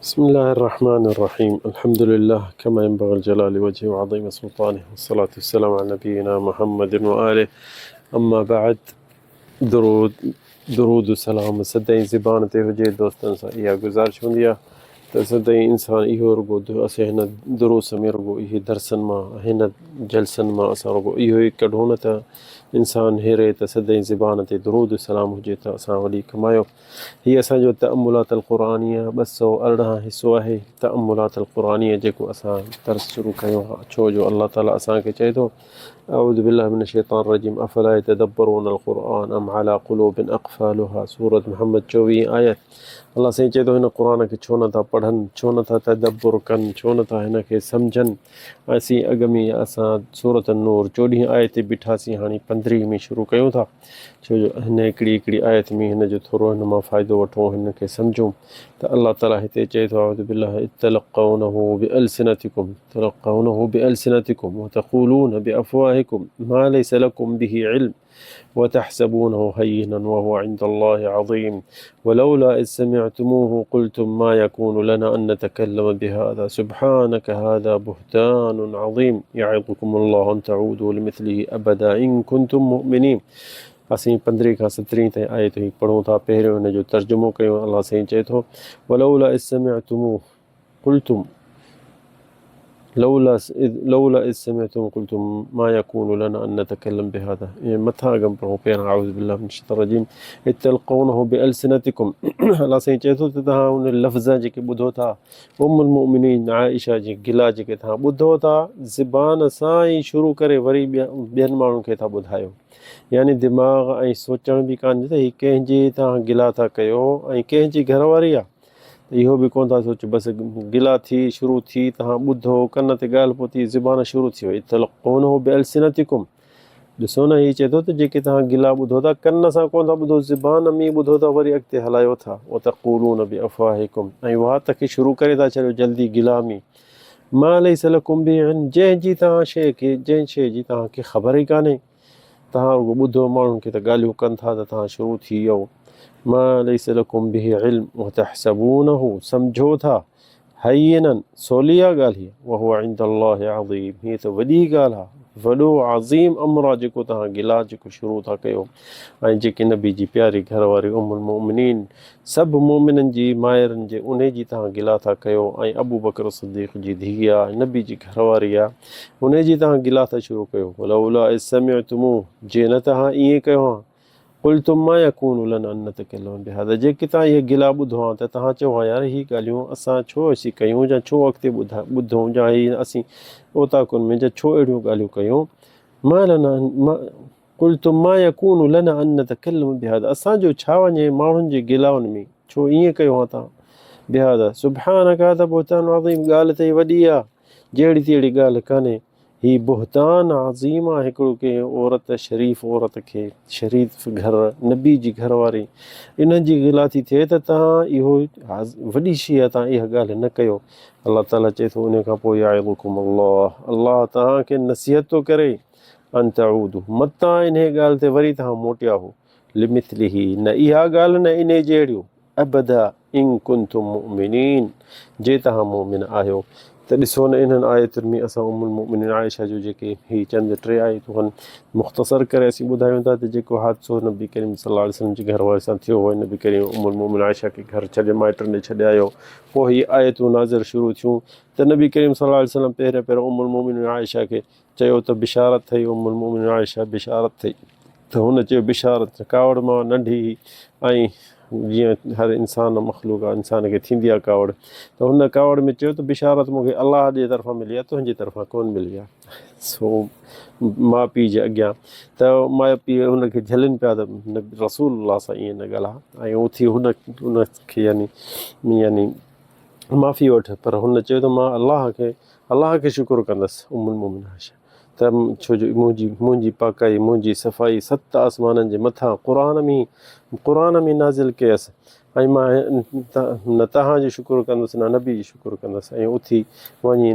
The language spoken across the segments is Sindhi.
بسم الله الرحمن الرحيم الحمد لله كما ينبغي الجلال وجهه وعظيم سلطانه والصلاة والسلام على نبينا محمد وآله اما بعد درود درود سلام سدائين زبان تي هجي دوستن سان اها گذارش هوندي آهي ته سدائين انسان اهو رڳو اسين هن دروس ۾ رڳو اهي درسن مان هن جلسن مان اسان رڳو اهو ئي ڪڍون نه ته انسان هيري ته سدائين زبان تي درود سلام هجي ته اسان وڏي ڪمايو هي اسان جو تأملات القرآنيه 218 حصو آهي تأملات القرآنيه جيڪو اسان درس شروع ڪيو آهي ڇو جو الله تعالي اسان کي چئي ٿو اعوذ بالله من الشيطان الرجيم افلا يتدبرون القرآن ام على قلوب اقفالها سورة محمد 24 آيت الله سائين چئي ٿو هن قرآن کي ڇو نٿا پڙهن ڇو نٿا تدبر ڪن ڇو نٿا هن کي سمجهن اسين اڳ ۾ اسان سورة النور 14 آيت تي بيٺاسين هاڻي 15 ۾ شروع ڪيون ٿا ڇو جو هن هڪڙي هڪڙي آيت ۾ هن جو ٿورو هن مان فائدو وٺون هن کي سمجهون ته الله تعالي هتي چئي ٿو اعوذ بالله اذ تلقونه بالسنتكم تلقونه بالسنتكم وتقولون بافواهكم ما ليس لكم به علم وتحسبونه هينا وهو عند الله عظيم ولولا إذ سمعتموه قلتم ما يكون لنا أن نتكلم بهذا سبحانك هذا بهتان عظيم يعظكم الله أن تعودوا لمثله أبدا إن كنتم مؤمنين اسين پندرهين کان سترهين تائين آيت هي پڙهون ٿا پهريون هن جو ترجمو ڪيون الله سائين چئي ٿو ولولا اذ سمعتموه قلتم لولا لولا اذ سمعتم قلتم ما يكون لنا ان نتكلم بهذا يعني مٿان اڳم پڙهون پهريان اعوذ بالله من الشيطان الرجيم تلقونه بالسنتكم الله سائين چئي ٿو ته توهان ان لفظ جيڪي ٻڌو ٿا ام المؤمنين عائشه جي گلا جيڪي توهان ٻڌو ٿا زبان سان ئي شروع ڪري وري ٻين ماڻهن کي ٿا ٻڌايو يعني دماغ ۽ سوچڻ به ڪانه ته هي ڪنهن جي توهان گلا ٿا ڪيو ۽ ڪنهن جي گهر واري آ ته اهو به ڪونه ٿا سوچيو بس گلا ٿي شروع ٿي توهان ٻڌو ڪن تي ڳالهه پهتي زبان شروع ٿي وئي تلقونه بالسنتڪم ڏسو نه هي چئي ٿو ته جيڪي توهان گلا ٻڌو ٿا ڪن سان ڪونه ٿا ٻڌو زبان ۾ ٻڌو ٿا وري اڳتي هلايو ٿا وتقولون بافواهڪم ۽ وات کي شروع ڪري ٿا ڇڏيو جلدي گلا ۾ ما ليس لڪم به علم جنهن جي توهان شيء کي جنهن شيء جي توهان کي خبر ئي ڪانهي توهان رڳو ٻڌو ماڻهن کي ته ڳالهيون ڪن ٿا ته توهان شروع ٿي ويو ما ليس لڪم به علم وتحسبونه سمجهو ٿا هينا سولي آ ڳالهه هي وهو عند الله عظيم هي ته وڏي ڳالهه آ وڏو عظيم امر آ جيڪو توهان گلا جيڪو شروع ٿا ڪيو ۽ جيڪي نبي جي پياري گهر واري ام المؤمنين سڀ مؤمنن جي مائرن جي انهي جي توهان گلا ٿا ڪيو ۽ ابوبڪر صديق جي ڌيء آ ۽ نبي جي گهر واري آ انهي جي توهان گلا ٿا شروع ڪيو ولولا اذ سمعتموه جي نه توهان ائين ڪيو ها قلتم ما يڪون لنا ان نتڪلم بهذا جيڪي توهان اهي گلا ٻڌو ها ته توهان چئو ها يار هي ڳالهيون اسان ڇو اسين ڪيون يا ڇو اڳتي ٻڌا ٻڌون يا هي اسين اوطاقن ۾ جا ڇو اهڙيون ڳالهيون ڪيون ما لنا ما قلتم ما يڪون لنا ان نتڪلم بهذا اسان جو ڇا وڃي ماڻهن جي گلائن ۾ ڇو ائين ڪيو ها تان بهذا سبحانك هذا بهتان عظيم ڳالهه ته هي وڏي آ جهڙي تهڙي ڳالهه ڪانهي هي بهتان عظيم آ هڪڙو ڪنهن عورت شريف عورت کي شريف گهر نبي جي گهر واري انهن جي گلا ٿي ٿئي ته تان اهو وڏي شي آ تان اها ڳالهه نه ڪيو الله تعالي چئي ٿو ان کان پوء يعظڪم الله الله تان کي نصيحت ٿو ڪري ان تعودوا متان انهيء ڳالهه تي وري توهان موٽيا هو لمثله نه اها ڳالهه نه انهيء جهڙيون ابدا ان ڪنتم مؤمنين جي توهان مؤمن آهيو ته ڏسو نه انهن آيتن ۾ اسان ام المؤمنين عائشه جو جيڪي هي چند ٽي آيتون هن مختصر ڪري اسين ٻڌايون ٿا ته جيڪو حادثو نبي ڪريم صلي الله عليه وسلم جي گهر واري سان ٿيو هو نبي ڪريم ام المؤمنين عائشه کي گهر ڇڏي مائٽن ڏي ڇڏي آيو پوء هي آيتون نازل شروع ٿيون ته نبي ڪريم صلي الله عليه وسلم پهريان پهريان ام المؤمنين عائشه کي چيو ته بشارت ٿئي ام المؤمنين عائشه بشارت ٿئي ته هن چيو بشارت ڪاوڙ مان ننڍي هئي ۽ جيئن هر انسان مخلوق آ انسان کي ٿيندي آ ڪاوڙ ته هن ڪاوڙ ۾ چيو ته بشارت مون کي الله جي طرفان ملي آ تنهنجي طرفان ڪون ملي آ سو ماء پيء جي اڳيان ته ماء پيء هن کي جهلين پيا ته رسول الله سان ائين نه ڳالهاء ۽ اٿي هن ان کي يعني يعني معافي وٺ پر هن چيو ته مان الله کي الله کي شڪر ڪندس ام المومن عائشه ته ڇو جو منهنجي منهنجي پاڪائي منهنجي صفائي ست آسمانن جي مٿان قرآن ۾ قرآن ۾ نازل ڪيس ۽ مان نه توهان جو شڪر ڪندس نه نبي جو شڪر ڪندس ۽ اٿي وڃي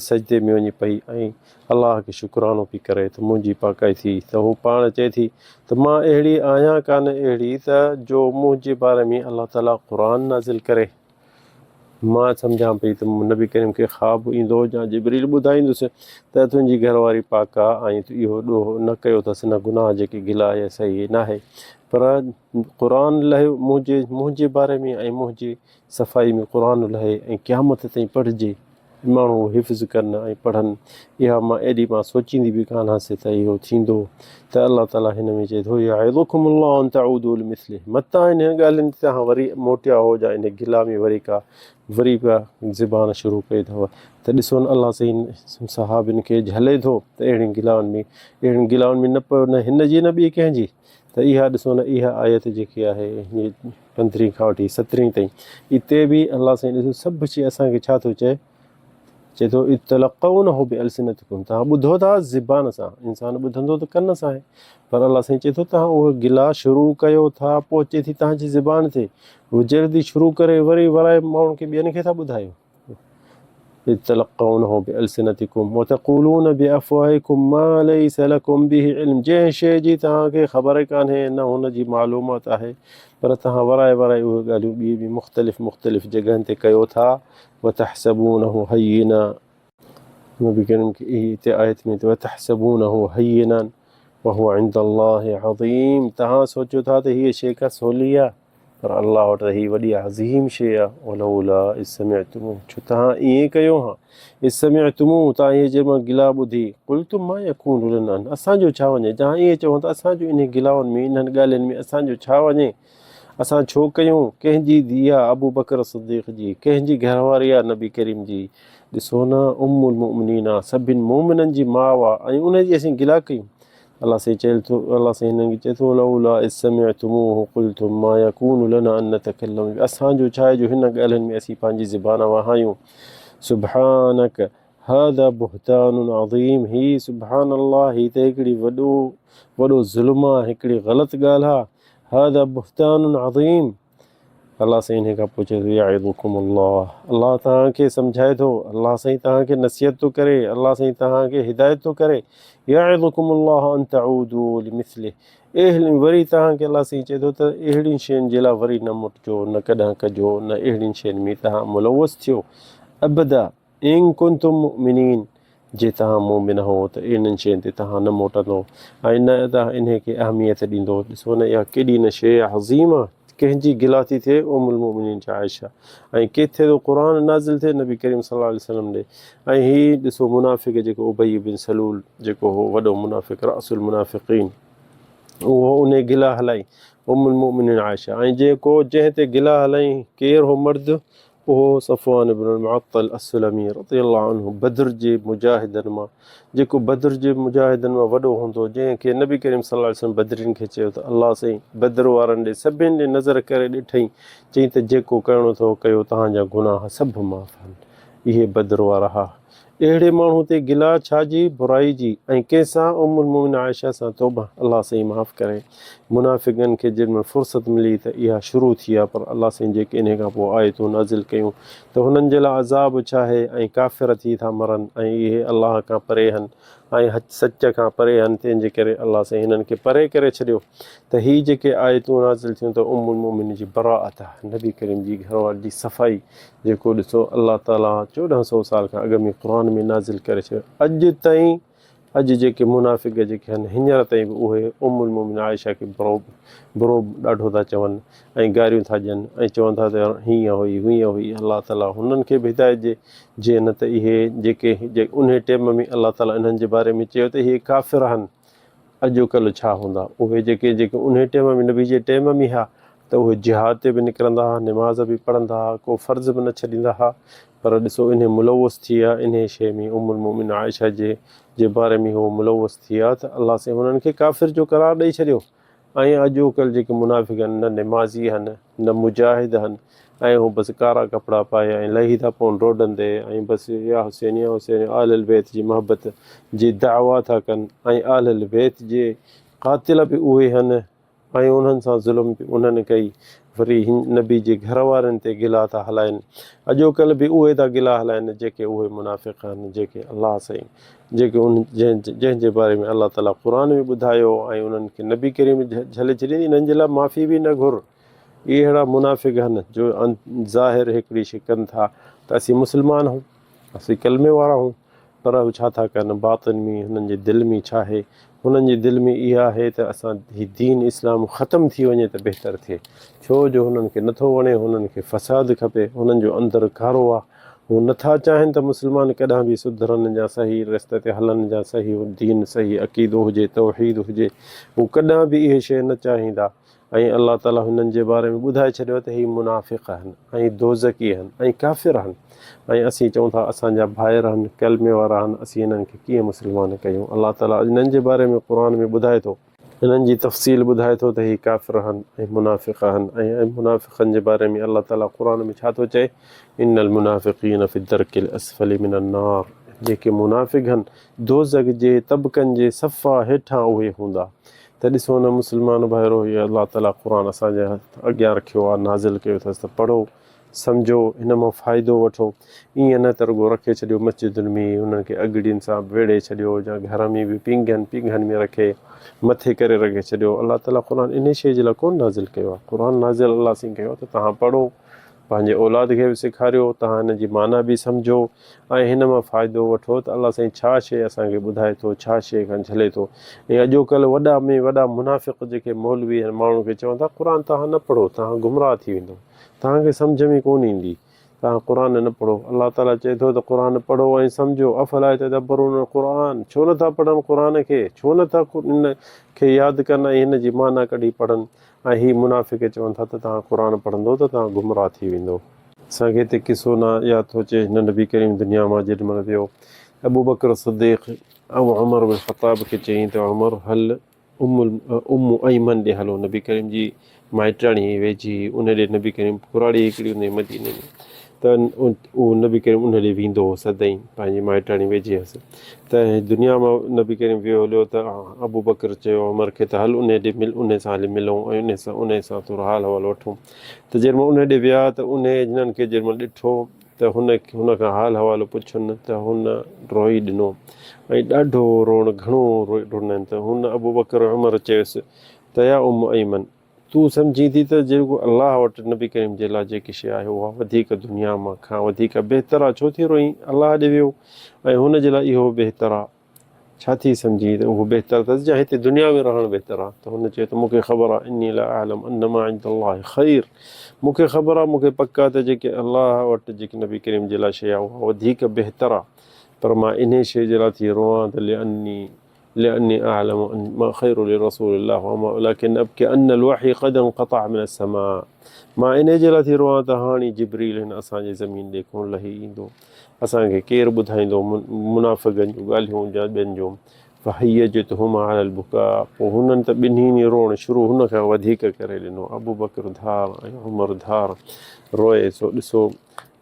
سجدي ۾ وڃي پئي ۽ الله کي شڪرانو پئي ڪري ته منهنجي پاڪائي ٿي ته هو پاڻ چئي ٿي ته مان اهڙي آهيان ڪانه اهڙي ته جو منهنجي باري ۾ الله تعالي قرآن نازل ڪري. مان سمجهان پئي ته نبي ڪريم کي خواب ايندو يا جبريل ٻڌائيندس ته تنهنجي گهر واري پاڪ آ ۽ تو اهو ڏوهه نه ڪيو اٿس نه گناهه جيڪي گلا آهي صحيح ناهي پر قرآن لهيو منهنجي منهنجي باري ۾ ۽ منهنجي صفائي ۾ قرآن لهي ۽ قيامت تائين پڙهجي ماڻهو حفظ ڪن ۽ پڙهن اها مان ايڏي مان سوچيندي به ڪانه هئس ته اهو ٿيندو ته الله تعالي هن ۾ چئي ٿو يعظڪم الله ان تعودوا لمثله متان انهن ڳالهين تي توهان وري موٽيا هو جا ان گلا ۾ وري ڪا وري پيا زبان شروع ڪئي اٿو ته ڏسو نه الله سائين صحابين کي جهلي ٿو ته اهڙين گلائن ۾ اهڙين گلائن ۾ نه پيو نه هن جي نه ٻي ڪنهن جي ته اها ڏسو نه اها آيت جيڪي آهي پندرهين کان وٺي سترهين تائين اتي به الله سائين ڏسو سڀ شيء اسان کي ڇا ٿو چئي چئي ٿو اتلقونه بالسنتڪم توهان ٻڌو ٿا زبان سان انسان ٻڌندو ته ڪن سان آهي پر الله سائين چئي ٿو توهان اهو گلا شروع ڪيو ٿا پهچي ٿي توهان جي زبان تي جلدي شروع ڪري وري ورائي ماڻهن کي ٻين کي ٿا ٻڌايو اذ تلقونه بالسنتڪم وتقولون بافواهڪم ما ليس لڪم به علم جنهن شيء جي توهان کي خبر ڪانهي نه هن جي معلومات آهي پر توهان ورائي ورائي اهي ڳالهيون ٻي ٻي مختلف مختلف جڳهن تي ڪيو ٿا وتحسبونه هينا نبي ڪريم کي هتي آيت ۾ وتحسبونه هينا وهو عند الله عظيم توهان سوچيو ٿا ته هيء شيء ڪا سولي آهي پر الله وٽ ته هي وڏي عظيم شيء آهي، ولولا اذ سمعتموه ڇو توهان ائين ڪيو ها، اذ سمعتموه توهان هيء جنهن مهل گلا ٻڌي، قلتم ما يڪون لنا ان اسان جو ڇا وڃي، توهان ائين چئو ها ته اسان جو انهن گلائن ۾ انهن ڳالهين ۾ اسان جو ڇا وڃي، اسان ڇو ڪيون، ڪنهن جي ڌيء آهي ابوبڪر صديق جي، ڪنهن جي گهر واري آهي نبي ڪريم جي، ڏسو نه ام المؤمنين آهي سڀن مؤمنن جي ماء آهي ۽ ان جي اسين گلا ڪيون. الله سائين چيل ٿو الله سائين هنن کي چئي ٿو لولا اذ سمعتموه قلتم ما يڪون لنا ان نتڪلم اسان جو ڇا آهي جو هن ڳالهين ۾ اسين پنهنجي زبان وهايون سبحانك هذا بهتان عظيم هي سبحان الله هي ته هڪڙي وڏو وڏو ظلم آهي هڪڙي غلط ڳالهه آهي هذا بهتان عظيم الله سائين انهي کان پوء چئي ٿو يعظڪم الله الله توهان کي سمجهائي ٿو الله سائين توهان کي نصيحت ٿو ڪري الله سائين توهان کي هدايت ٿو ڪري يعظڪم الله ان تعودوا لمثله اهڙين وري توهان کي الله سائين چئي ٿو ته اهڙين شين جي لاء وري نه مٽجو نه ڪڏهن ڪجو نه اهڙين شين ۾ توهان ملوث ٿيو ابدا ان ڪنتم مؤمنين جي توهان مؤمن هو ته انهن شين تي توهان نه موٽندو ۽ نه توهان انهي کي اهميت ڏيندو. ڏسو نه اها ڪيڏي نه شيء عظيم آهي. ڪنهن جي گلا ٿي ٿئي؟ ام المؤمنين چي عائشه ۽ ڪٿي ٿو قرآن نازل ٿئي؟ نبي ڪريم صلي الله عليه وسلم ڏي. ۽ هي ڏسو منافق جيڪو ابي بن سلول جيڪو هو وڏو منافق راس المنافقين اهو انهي گلا هلائي ام المؤمنين عائشه ۽ جيڪو جنهن تي گلا هلائي ڪير هو مرد اهو صفوان بن المعطل السلمي رضي الله عنه بدر جي مجاهدن مان جيڪو بدر جي مجاهدن مان وڏو هوندو هو جنهن کي نبي ڪريم صلي الله عليه وسلم بدرين کي چيو ته الله سائين بدر وارن ڏي سڀن ڏي نظر ڪري ڏٺئين چئين ته جيڪو ڪرڻو اٿو ڪيو توهان جا گناهه سڀ معاف آهن اهي بدر وارا ها اهڙي ماڻهو تي گلا ڇا جي برائي جي ۽ ڪنهن سان ام المومنين عائشه سان توبه الله سائين معاف ڪري منافقن کي جنهن مهل فرصت ملي ته اها شروع ٿي آ پر الله سائين جيڪي انهي کان پوء آيتون نازل ڪيون ته هنن جي لاء عذاب ڇاهي ۽ ڪافر ٿي ٿا مرن ۽ اهي الله کان پري هن ۽ سچ کان پري هن تنهن جي ڪري الله سائين هنن کي پري ڪري ڇڏيو ته هي جيڪي آيتون نازل ٿيون ته ام المومنين جي براءت نبي ڪريم جي گهرواري جي صفائي جيڪو ڏسو الله تعالي 14 سئو سال کان اڳ ۾ قرآن ۾ نازل ڪري ڇڏيو اڄ تائين اڄ جيڪي منافق جيڪي آهن هينئر تائين به اهي ام المومنين عائشه کي برو برو ڏاڍو ٿا چون ۽ گاريون ٿا ڏين ۽ چون ٿا ته هيئن هئي هيئن هئي الله تعالي هنن کي به هدايت ڏي جي نه ته اهي جيڪي انهي ٽيم ۾ الله تعالي انهن جي باري ۾ چيو ته اهي ڪافر آهن اڄوڪلهه ڇا هوندا؟ اهي جيڪي جيڪي انهي ٽيم ۾ نبي جي ٽيم ۾ ها ته اهي جهاد تي به نڪرندا ها، نماز به پڙهندا ها، ڪو فرض به نه ڇڏيندا ها، پر ڏسو انهي ملوث ٿي ويا انهي شيء ۾ ام المؤمنين عائشه جي جي باري ۾ هو ملوث ٿي ويا ته الله سائين هنن کي ڪافر جو قرار ڏئي ڇڏيو. ۽ اڄوڪلھ جيڪي منافق ھن نه نمازي ھن نه مجاھد ھن ۽ ھو بس ڪارا ڪپڙا پائي ۽ لھي ٿا پون روڊن تي ۽ بس يا حسين يا حسين آل البيت جي محبت جي دعويٰ ٿا ڪن ۽ آل البيت جي قاتل به اھي ھن ۽ انھن سان ظلم به انھن ڪئي وري نبي جي گھر وارن تي گلا ٿا ھلائن اڄوڪلھ به اھي ٿا گلا ھلائن جيڪي اھي منافق ھن جيڪي الله سائين جيڪي ان جنهن جي باري ۾ الله تعاليٰ قرآن ۾ ٻڌايو ۽ انهن کي نبي ڪريم جهلي ڇڏيندي انهن جي لاء معافي به نه گهر اهي اهڙا منافق آهن جو ظاهر هڪڙي شيء ڪن ٿا ته اسين مسلمان آهيون، اسين ڪلمي وارا آهيون، پر هو ڇا ٿا ڪن، باطن ۾ هنن جي دل ۾ ڇا آهي؟ هنن جي دل ۾ اها آهي ته اسان هي دين اسلام ختم ٿي وڃي ته بهتر ٿئي، ڇو جو هنن کي نٿو وڻي، هنن کي فساد کپي، هنن جو اندر ڪارو آهي، هو نٿا چاهين ته مسلمان ڪڏهن به سڌرن يا صحيح رستي تي هلن يا صحيح دين، صحيح عقيدو هجي، توحيد هجي، هو ڪڏهن به اهي شيء نه چاهيندا ۽ الله تعالي هنن جي باري ۾ ٻڌائي ڇڏيو ته هي منافق آهن ۽ دوزخي آهن ۽ ڪافر آهن ۽ اسين چئون ٿا اسان جا ڀائر آهن، ڪلمي وارا آهن، اسين هنن کي ڪيئن مسلمان ڪيون؟ الله تعالي انهن جي باري ۾ قرآن ۾ ٻڌائي ٿو. انهن جي تفصيل ٻڌائي ٿو ته هي ڪافر آهن ۽ منافق آهن ۽ منافقن جي باري ۾ الله تعالي قرآن ۾ ڇا ٿو چئي؟ ان المنافقين في الدرڪ الاسفل من النار جيڪي منافق آهن دوزخ جي طبقن جي صفا هيٺان اهي هوندا ته ڏسو نه مسلمان ڀائرو هي الله تعالي قرآن اسان جي اڳيان رکيو آهي نازل ڪيو اٿس ته پڙهو سمجهو هن مان فائدو وٺو ائين نه ته رڳو رکي ڇڏيو مسجدن ۾ انهن کي اڳڙين سان ويڙهي ڇڏيو يا گهر ۾ به پينگهن پينگهن ۾ رکي مٿي ڪري رکي ڇڏيو الله تعالي قرآن انهي شيء جي لاء ڪونه نازل ڪيو آهي قرآن نازل الله سائين ڪيو آهي ته توهان پڙهو پنهنجي اولاد کي به سيکاريو، توهان هن جي معنيٰ به سمجهو ۽ هن مان فائدو وٺو ته الله سائين ڇا شيء اسان کي ٻڌائي ٿو، ڇا شيء کان جهلي ٿو. ۽ اڄوڪلهه وڏا ۾ وڏا منافق جيڪي مولوي آهن ماڻهن کي چون ٿا قرآن توهان نه پڙهو، توهان گمراهه ٿي ويندؤ، توهان کي سمجهه ۾ ڪونه ايندي، توهان قرآن نه پڙهو. الله تعاليٰ چئي ٿو ته قرآن پڙهو ۽ سمجهو، افلا يتدبرون القرآن، ڇو نه ٿا پڙهن قرآن کي، ڇو نه ٿا ان کي ياد ڪن ۽ هن جي معنيٰ ڪڍي پڙهن. ۽ هي منافق چون ٿا ته توهان قرآن پڙهندو ته توهان گمراهه ٿي ويندو. اسان کي هتي قصو نه ياد ٿو اچي هن نبي ڪريم دنيا مان جيڏي مهل ويو ابوبڪر صديق ۽ عمر بن خطاب کي چيائين ته عمر هل ام ام ايمن ڏي هلو نبي ڪريم جي مائٽياڻي هئي ويجهي هئي ان ڏي نبي ڪريم ڪراڙي هڪڙي هوندي هئي مديني ۾ ته اهو نبي ڪريم ان ڏي ويندو هو سدائين پنهنجي مائٽياڻي ويجهي هيس ته دنيا مان نبي ڪريم ويو هليو ته ابوبڪر چيو عمر کي ته هل انهي ڏي مل انهي سان هلي ملون ۽ انهي سان انهي سان ٿورو حال احوال وٺون ته جيڏي مهل انهي ڏي ويا ته انهي هنن کي جيڏي مهل ڏٺو ته هن هن کان حال احوال پڇن ته هن روئي ڏنو ۽ ڏاڍو روئڻ گهڻو رنن ته هن ابوبڪر عمر چيس ته يا ام ايمن تون سمجهين ٿي ته جيڪو الله وٽ نبي ڪريم جي لاء جيڪي شيء آهي اها وڌيڪ دنيا مان کان وڌيڪ بهتر آهي ڇو ٿي روئين؟ الله ڏي ويو ۽ هن جي لاء اهو بهتر آهي ڇا ٿي سمجهين ته اهو بهتر اٿس يا هتي دنيا ۾ رهڻ بهتر آهي ته هن چيو ته مون کي خبر آهي اني لا اعلم ان ما عند الله خير مون کي خبر آهي مون کي پڪ آهي ته جيڪي الله وٽ جيڪي نبي ڪريم جي لاء شيء آهي اها وڌيڪ بهتر آهي پر مان انهي شيء جي لاء ٿي روئان ته لاني لاني اعلم ان ما خير لرسول الله وما ولكن ابڪي ان الوحي قد انقطع من السماء مان انهي جي لاء ٿي روئان ته هاڻي جبريل هن اسان جي زمين ڏي ڪونه لهي ايندو اسان کي ڪير ٻڌائيندو منافقن جون ڳالهيون يا ٻين جون فهيجتهما علي البڪاء پوء هنن ته ٻنهين ئي روئڻ شروع هن کان وڌيڪ ڪري ڏنو ابوبڪر ڌار ۽ عمر ڌار روئي سو ڏسو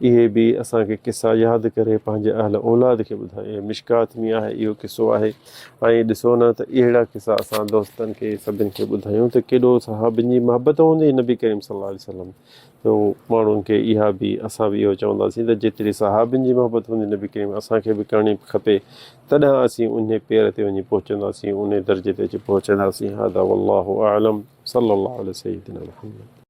اهي به اسان کي قصا ياد ڪري پنهنجي اهل اولاد کي ٻڌايو. اهي مشڪات ۾ آهي اهو قصو آهي ۽ ڏسو نه ته اهڙا قصا اسان دوستن کي سڀن کي ٻڌايون ته ڪيڏو صحابين جي محبت هوندي نبي ڪريم صلي الله عليه وسلم ته ماڻهن کي اها به اسان به اهو چونداسين ته جيتري صحابين جي محبت هوندي نبي ڪريم اسان کي به ڪرڻي کپي تڏهن اسين انهي پير تي وڃي پهچنداسين انهي درجي تي اچي پهچنداسين هذا والله اعلم صلي الله علي سيدنا محمد.